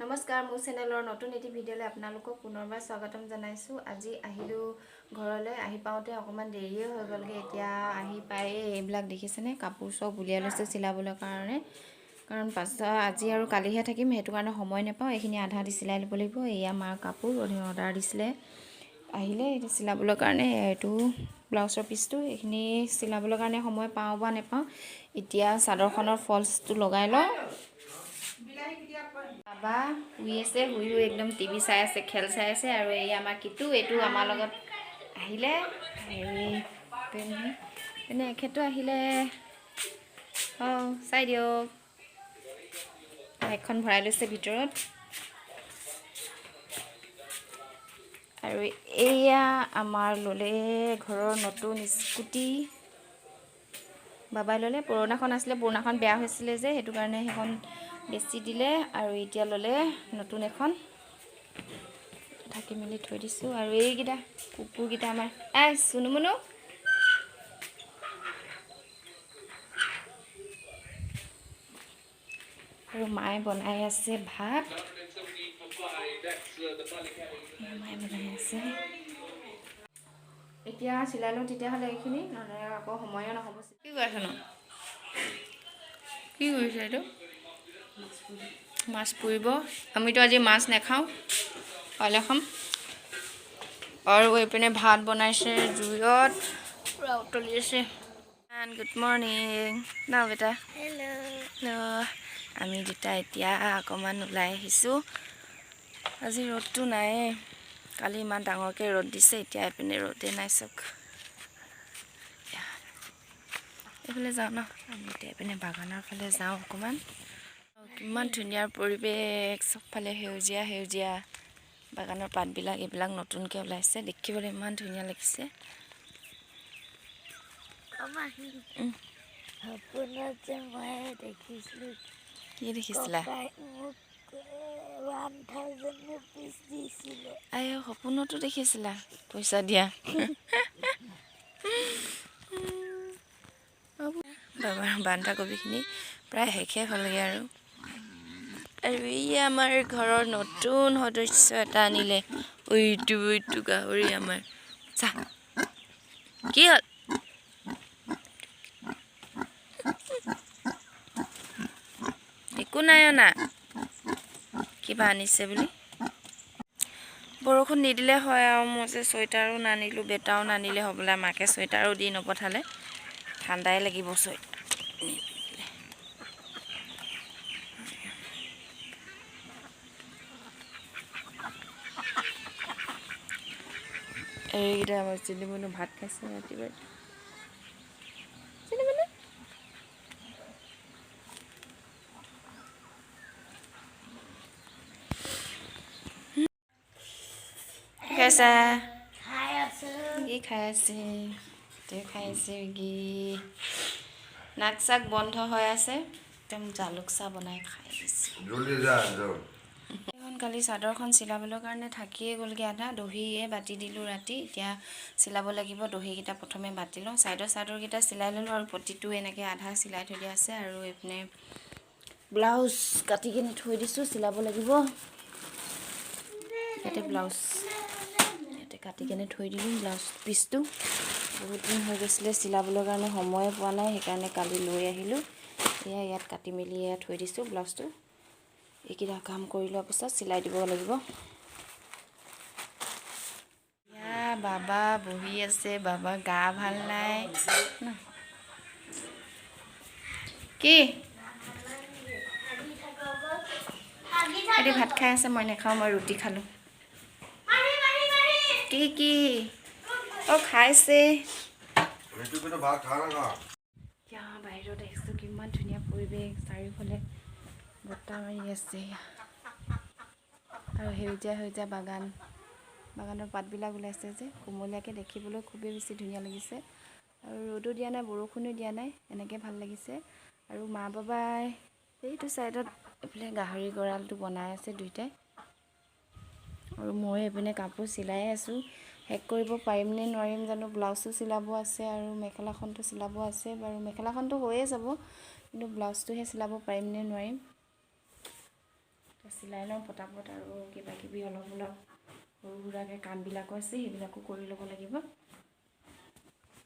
নমস্কাৰ, মোৰ চেনেলৰ নতুন এটি ভিডিঅ'লৈ আপোনালোকক পুনৰবাৰ স্বাগতম জনাইছোঁ। আজি আহিলোঁ ঘৰলৈ। আহি পাওঁতে অকণমান দেৰিয়ে হৈ গ'লগৈ। এতিয়া আহি পায়ে এইবিলাক দেখিছেনে, কাপোৰ চব উলিয়াই লৈছোঁ চিলাবলৈ কাৰণে। কাৰণ পাছত আজি আৰু কালিহে থাকিম, সেইটো কাৰণে সময় নাপাওঁ। এইখিনি আধা দি চিলাই ল'ব লাগিব। এয়া মাৰ কাপোৰ অৰ্ডাৰ দিছিলে, আহিলে এতিয়া চিলাবলৈ কাৰণে। এইটো ব্লাউজৰ পিচটো, এইখিনি চিলাবলৈ কাৰণে সময় পাওঁ বা নাপাওঁ। এতিয়া চাদৰখনৰ ফলছটো লগাই লওঁ। বাবা শুই আছে, শুই শুই একদম টিভি চাই আছে, খেল চাই আছে। আৰু এই আমাৰ কিটু, এইটো আমাৰ লগত আহিলে। হেৰি পিনে এখেতো আহিলে। অঁ, চাই দিয়ক, বাইকখন ভৰাই লৈছে ভিতৰত। আৰু এয়া আমাৰ ল'লে ঘৰৰ নতুন স্কুটি, বাবাই ল'লে। পুৰণাখন আছিলে, পুৰণাখন বেয়া হৈছিলে যে, সেইটো কাৰণে সেইখন বেচি দিলে আৰু এতিয়া ল'লে নতুন এখন। ঢাকি মেলি থৈ দিছোঁ। আৰু এইকেইটা কুকুৰকেইটা আমাৰ, আই চুনু মুনু। আৰু মায়ে বনাই আছে ভাত, মায়ে বনাই আছে। এতিয়া চিলাই লওঁ তেতিয়াহ'লে এইখিনি, নহ'লে আকৌ সময়ো নহ'ব। কি কৰি আছনো? কি কৰিছে এইটো? মাছ পুৰিব। আমিতো আজি মাছ নাখাওঁ, কাইলৈ খাম। আৰু এইপিনে ভাত বনাইছে জুইত, পূৰা উতলি আছে। গুড মৰ্ণিং ন বেটা? হেল্ল'। আমি দুটা এতিয়া অকণমান ওলাই আহিছোঁ। আজি ৰ'দটো নাই, কালি ইমান ডাঙৰকৈ ৰ'দ দিছে, এতিয়া এইপিনে ৰ'দে নাই। চাওক, এইফালে যাওঁ ন আমি এতিয়া, এইপিনে বাগানৰ ফালে যাওঁ অকণমান। কিমান ধুনীয়া পৰিৱেশ, চবফালে সেউজীয়া সেউজীয়া। বাগানৰ পাতবিলাক এইবিলাক নতুনকৈ ওলাইছে, দেখিবলৈ ইমান ধুনীয়া লাগিছে। সপোনত যে মই দেখিছিলোঁ। কি দেখিছিলা? ককাই মোক 1000 ৰুপিজ দিছিলে। আই, সপোনতো দেখিছিলা পইচা দিয়া? বাবাৰ বন্ধাকবিখিনি প্ৰায় শেষে হ'লগৈ। আৰু আৰু এই আমাৰ ঘৰৰ নতুন সদস্য এটা আনিলে। ঐটো ঐটো গাহৰি আমাৰ। চা, কি হ'ল? একো নাই অনা, কিবা আনিছে বুলি। বৰষুণ নিদিলে হয় আৰু। মই যে চুৱেটাৰো নানিলোঁ, বেটাও নানিলে হ'বলা। মাকে চুৱেটাৰো দি নপঠালে। ঠাণ্ডাই লাগিব চুৱেটাৰ নিপিন্ধিলে। এইকেইটা আমাৰ চিনিমুনু, ভাত খাইছে ৰাতিপুৱা। চিনিমুনু কি খাইছা? খাই আছো। কি খাই আছে? তেওঁ খাই আছে কি? নাক চাক বন্ধ হৈ আছে, একদম জালুক চাহ বনাই খাই দিছে। জলদি যা যাওঁ। এখন কালি চাদৰখন চিলাবলৈ কাৰণে থাকিয়ে গ'লগৈ আধা। দহিয়ে বাতি দিলোঁ ৰাতি, এতিয়া চিলাব লাগিব। দহিকেইটা প্ৰথমে বাতি লওঁ। ছাইডৰ চাদৰকেইটা চিলাই ল'লোঁ আৰু পতিটো এনেকৈ আধা চিলাই থৈ দিয়া আছে। আৰু এইপিনে ব্লাউজ কাটি কিনে থৈ দিছোঁ, চিলাব লাগিব। ইয়াতে ব্লাউজ ইয়াতে কাটি কেনে থৈ দিলোঁ। ব্লাউজ পিচটো বহুত দিন হৈ গৈছিলে, চিলাবলৈ কাৰণে সময়ে পোৱা নাই, সেইকাৰণে কালি লৈ আহিলোঁ। এয়া ইয়াত কাটি মেলি এয়া থৈ দিছোঁ ব্লাউজটো। এইকেইটা কাম কৰি লোৱাৰ পিছত চিলাই দিব লাগিব। এয়া বাবা বহি আছে, বাবা গা ভাল নাই ন কি? সিহঁতি ভাত খাই আছে, মই নাখাওঁ, মই ৰুটি খালোঁ। কি কি অ খাইছে? সেইটো কিন্তু ভাত খা না। এতিয়া বাহিৰত আহিছোঁ, কিমান ধুনীয়া পৰিৱেশ, চাৰিওফালে বতাহ মাৰি আছে আৰু সেউজীয়া সেউজীয়া বাগান। বাগানৰ পাতবিলাক ওলাইছে যে কুমলীয়াকৈ, দেখিবলৈ খুবেই বেছি ধুনীয়া লাগিছে। আৰু ৰ'দো দিয়া নাই, বৰষুণো দিয়া নাই, এনেকৈ ভাল লাগিছে। আৰু মা বাবাই এইটো ছাইডত এইফালে গাহৰি গঁৰালটো বনাই আছে দুইটাই। আৰু মই এইপিনে কাপোৰ চিলাই আছোঁ। শেষ কৰিব পাৰিম নে নোৱাৰিম জানো। ব্লাউজো চিলাব আছে আৰু মেখেলাখনটো চিলাব আছে বাৰু। মেখেলাখনটো হৈয়ে যাব, কিন্তু ব্লাউজটোহে চিলাব পাৰিম নে নোৱাৰিম। চিলাই লওঁ পটাপট আৰু কিবা কিবি অলপ অলপ সৰু সুৰাকৈ কামবিলাকো আছে, সেইবিলাকো কৰি ল'ব লাগিব।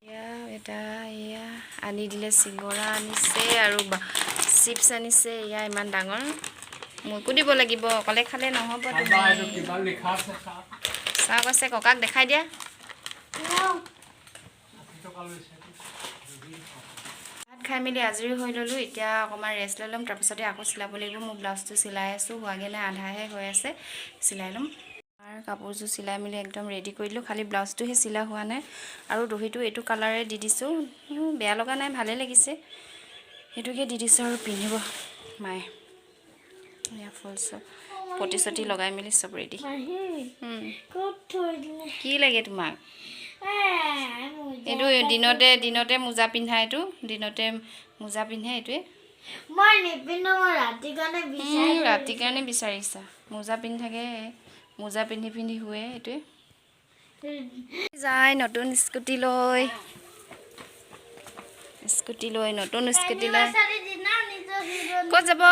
এয়া এটা এয়া আনি দিলে, চিঙৰা আনিছে আৰু চিপছ আনিছে। এয়া ইমান ডাঙৰ, মোকো দিব লাগিব, অকলে খালে নহ'ব। তুমি চাওক আছে, ককাক দেখাই দিয়া। ভাত খাই মেলি আজৰি হৈ ল'লোঁ, এতিয়া অকণমান ৰেষ্ট লৈ ল'ম, তাৰপিছতে আকৌ চিলাব লাগিব। মোৰ ব্লাউজটো চিলাই আছোঁ, হোৱাগৈ নাই, আধাহে হৈ আছে, চিলাই ল'ম। আৰু কাপোৰযোৰ চিলাই মেলি একদম ৰেডি কৰি দিলোঁ, খালি ব্লাউজটোহে চিলা হোৱা নাই। আৰু দহিটো এইটো কালাৰে দি দিছোঁ, বেয়া লগা নাই, ভালেই লাগিছে, সেইটোকে দি দিছোঁ আৰু পিন্ধিব মায়ে। এয়া ফুল চব পতি চতি লগাই মেলি চব ৰেডি। কি লাগে তোমাক? এইটো দিনতে দিনতে মোজা পিন্ধা, এইটো দিনতে মোজা পিন্ধে এইটোৱে। ৰাতিৰ কাৰণে বিচাৰিছা, মোজা পিন্ধি থাকে, মোজা পিন্ধি পিন্ধি শুৱে এইটোৱে। যায় নতুন স্কুটি লৈ, স্কুটি লৈ, নতুন স্কুটি লৈ ক'ত যাব?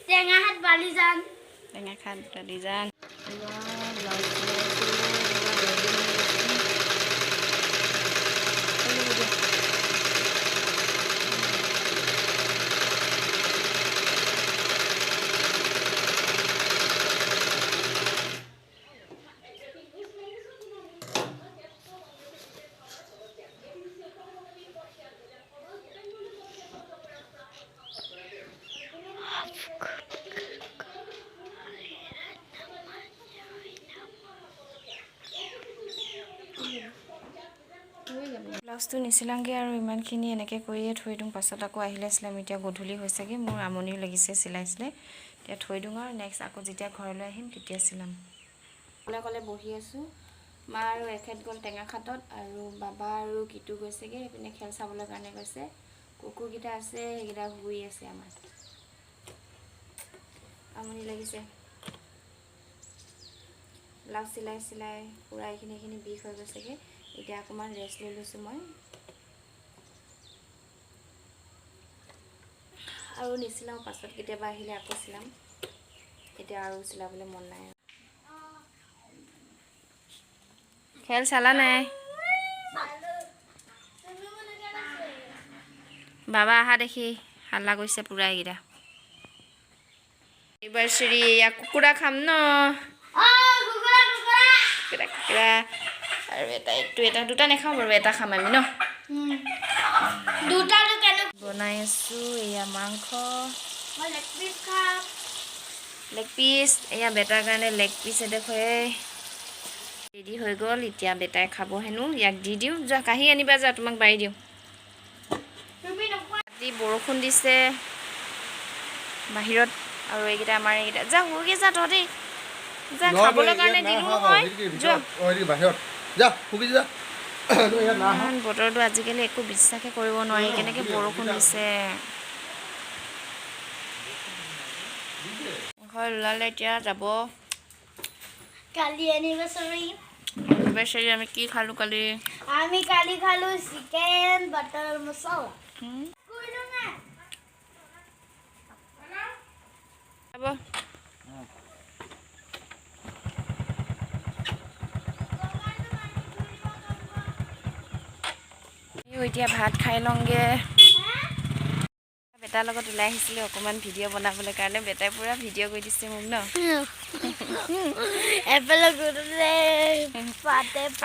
টেঙাহাট বালিজান। টেঙাখাট বালিজান। ব্লাউজটো নিচিলাংগৈ আৰু ইমানখিনি এনেকৈ কৰিয়ে থৈ দিওঁ, পাছত আকৌ আহিলে চিলাম। এতিয়া গধূলি হৈছেগৈ, মোৰ আমনিও লাগিছে চিলাই চিলাই, এতিয়া থৈ দিওঁ আৰু নেক্সট আকৌ যেতিয়া ঘৰলৈ আহিম তেতিয়া চিলাম। অকলে অকলে বহি আছোঁ, মা আৰু এখেত গ'ল টেঙাখাটত আৰু বাবা আৰু কিটু গৈছেগৈ সেইপিনে খেল চাবলৈ কাৰণে গৈছে। কুকুৰকেইটা আছে, সেইকেইটা শুই আছে। আমাৰ আমনি লাগিছে, ব্লাউজ চিলাই চিলাই পূৰা এইখিনি এইখিনি বিষ হৈ গৈছেগৈ। এতিয়া অকণমান ৰেষ্ট লৈ লৈছোঁ মই আৰু নিচিলাওঁ, পাছত কেতিয়াবা আহিলে আকৌ চিলাম, এতিয়া আৰু চিলাবলৈ মন নাই। খেল চালা নাই? বাবা অহা দেখি হাল্লা কৰিছে পূৰা এইকেইটা। এইবাৰ চিৰি এয়া কুকুৰা খাম ন, কুকুৰা আৰু এটা, এইটো এটা, দুটা নাখাওঁ বাৰু, এটা খাম আমি ন। বনাই আছোঁ এয়া মাংস, লেগ পিচ, এয়া বেটাৰ কাৰণে লেগ পিচ এডোখৰে ৰেডি হৈ গ'ল। এতিয়া বেটাই খাব হেনো, ইয়াক দি দিওঁ, যোৱা কাঁহী আনিবা, যোৱা তোমাক বাৰী দিওঁ। ৰাতি বৰষুণ দিছে বাহিৰত আৰু এইকেইটা আমাৰ এইকেইটা, যা শুগে যা তহঁতি যা, খাবলৈ কাৰণে দিলোঁ নহয়, যোৱা। বতৰটো আজিকালি একো বিশ্বাসে কৰিব নোৱাৰি, কেনেকৈ বৰষুণ দিছে। ঘৰ ওলালে এতিয়া যাব। কালি এনিভাৰ্সাৰী। এনিভাৰ্সাৰী আমি কি খালোঁ কালি? আমি কালি খালোঁ চিকেন বাটাৰ মছলা। যাব। এতিয়া ভাত খাই লওঁগৈ। বেটাৰ লগত ওলাই আহিছিলোঁ অকণমান ভিডিঅ' বনাবলৈ কাৰণে, বেটাই পূৰা ভিডিঅ' কৰি দিছে মোক ন।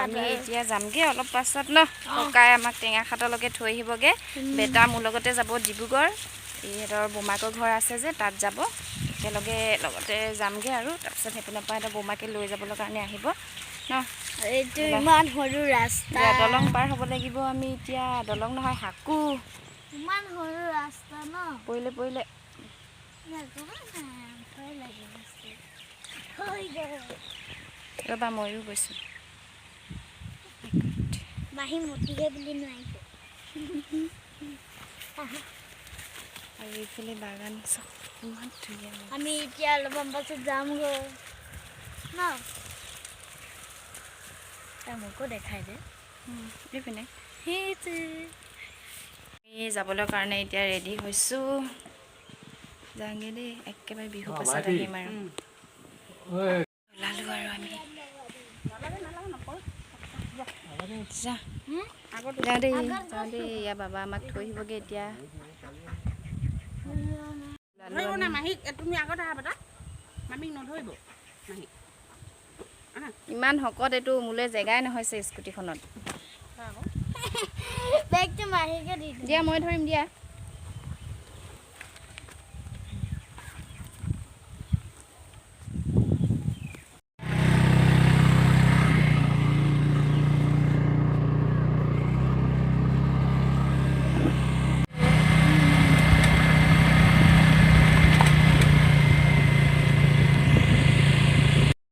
আমি এতিয়া যামগৈ অলপ পাছত ন, ককাই আমাক টেঙাখাটলৈকে থৈ আহিবগৈ। বেটা মোৰ লগতে যাব ডিব্ৰুগড়, ইহঁতৰ বোমাকৰ ঘৰ আছে যে তাত যাব, একেলগে লগতে যামগৈ আৰু। তাৰপিছত সেইপিনৰ পৰা সিহঁতৰ বৌমাকে লৈ যাবলৈ কাৰণে আহিব ন। এইটো ইমান সৰু ৰাস্তা, দলং পাৰ হ'ব লাগিব আমি এতিয়া, দলং নহয় সাঁকো। ইমান সৰু ৰাস্তা ন, পৰিলে পৰিলে ৰ'বা ময়ো গৈছোঁ। মাহী মতিহে বুলি নোৱাৰিব। আৰু এইফালে বাগান চব ইমান ধুনীয়া। আমি এতিয়া অলপমান পাছত যামগৈ ন, মোকো দেখাই দে এইপিনে। সেইটো আমি যাবলৈ কাৰণে এতিয়া ৰেডি হৈছোঁ। যাওঁগৈ দেই, একেবাৰে বিহু পাছত আহিম আৰু। ওলালোঁ আৰু আমি। যা যা দেই, যাওঁ দেই। ইয়াৰ বাবা আমাক থৈ আহিবগৈ এতিয়া। ধৰিব না মাহীক, তুমি আগত আহা বেটা, মামীক নধৰিব মাহীক। ইমান শকত এইটো, মোলৈ জেগাই নহৈছে স্কুটিখনত। বেগটো মাহীকে দি দিয়া, মই ধৰিম দিয়া।